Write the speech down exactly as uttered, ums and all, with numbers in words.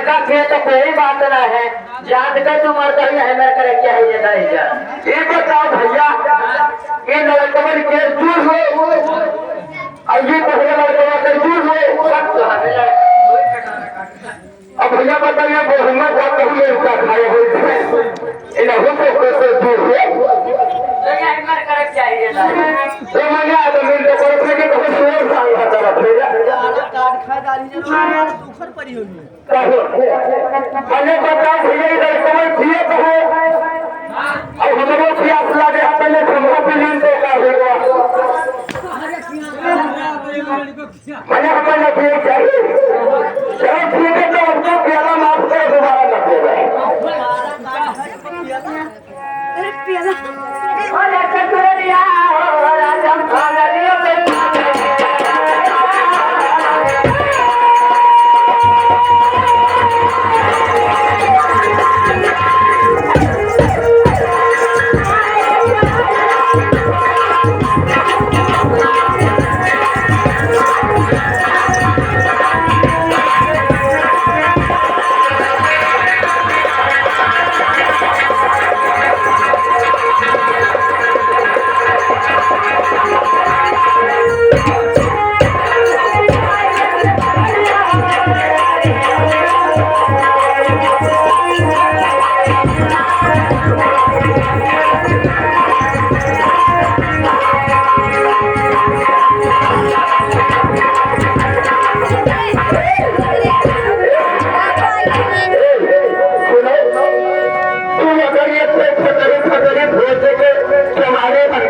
का के तो कोई बात ना है, जात का तू मरता ही है, मैं करे क्या है ये दाई जान। ये बताओ भैया, ये लड़कवन के दूर हो, और ये पहले लड़कवा के दूर हो, अब भैया बताइए, वो हिम्मत बात नहीं है, उनका खाए हुए थे। इन्हें हो तो, तो, तो दूर हो। तो भैया, हिम्मत करे क्या है ये दाई? तो भैया, तो मिल तो करो, फिर भी बहुत सुंदर सा हुआ था, भैया। मने बताओ भैया, इधर कमर पिए तो हो, और हमरो प्यास लागे है, पहले हमरो भी नींद तो का होगा। मने हमको ना पिए चाहिए। चलो ठीक है, तो हमको प्याला माफ करो, दोबारा ना पिएगा। अरे पियाला। सुनो, तू अगर ये पेट फटरी फटरी भोज के तुम्हारे बन